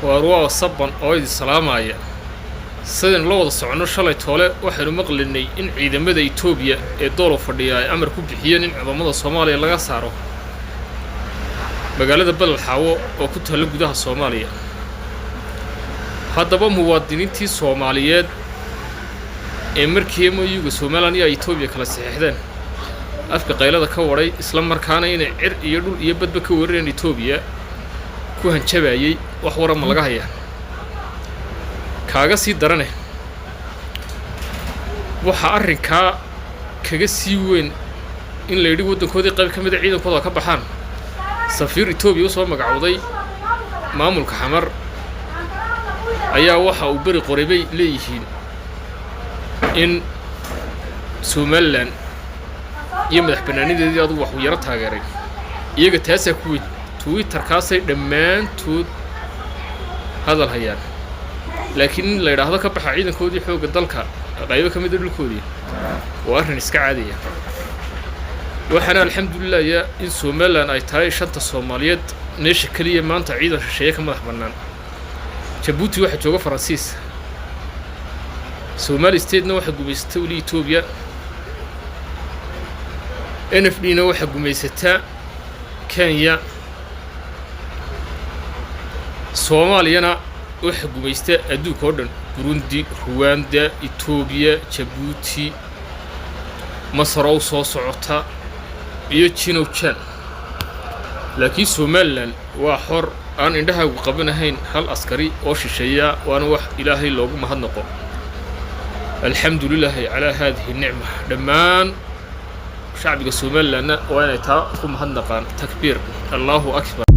Waar waa Saban oo idin salaamaya. Sidaynu la wada soconno, shalay toole waxaynu maqlinay in ciidamada Itoobiya ee Doolow fadhiya ay amar ku bixiyeen in ciidamada Soomaaliya laga saaro magaalada Beled Xaawo oo ku taalla gudaha Soomaaliya. Haddaba muwaadiniintii Soomaaliyeed ee markii MOU-ga Somaliland iyo Itoobiya kala saxiixdeen afka qaylada ka wadhay, isla markaana inay cir iyo dhul iyo badba ka weerareen Itoobiya ku hanjabayay, wax waran ma laga hayaa? Kaaga sii darane, waxaa arrinkaa kaga sii weyn in la yidhi waddankoodii qayb ka mida ciidankooda ka baxaan. Safiir Itoobiya usoo magacowday maamulka Xamar ayaa waxa uu beri qoray, bay leeyihiin, in Somaliland iyo madax bannaanideedii adugu wax uu yaro taageeray iyaga. Taasaa ku weyn. Twitterkaasay dhammaantood hadal hayaan, laakiin in la yidhaahdo ka baxa ciidankoodii xoogga dalka qaybo ka mida dhulkoodii waa arrin iska caadiya. Waxaana alxamdulilah ya in Somaliland ay tahay shanta Soomaaliyeed meesha keliya maanta ciidan shisheeye ka madax bannaan. Jabuuti waxaa jooga Faransiis, Somali State-na waxaa gumaysata weli Etoobiya, NFD-na waxaa gumaysataa Kenya, Soomaaliyana waxaa gumaysta adduunka oo dhan: Burundi, Ruwanda, Etoobiya, Jabuuti, Masar oo soo socota iyo Jinow Jan. Laakiin Somaliland waa xor aan indhahaagu qabanahayn hal askari oo shisheeya, waana wax Ilaahay loogu mahadnaqo. Alxamdu lilaahi calaa haadihi nicma. Dhammaan shacbiga Somalilandna waa inay taa ku mahadnaqaan. Takbiir, Allahu akbar.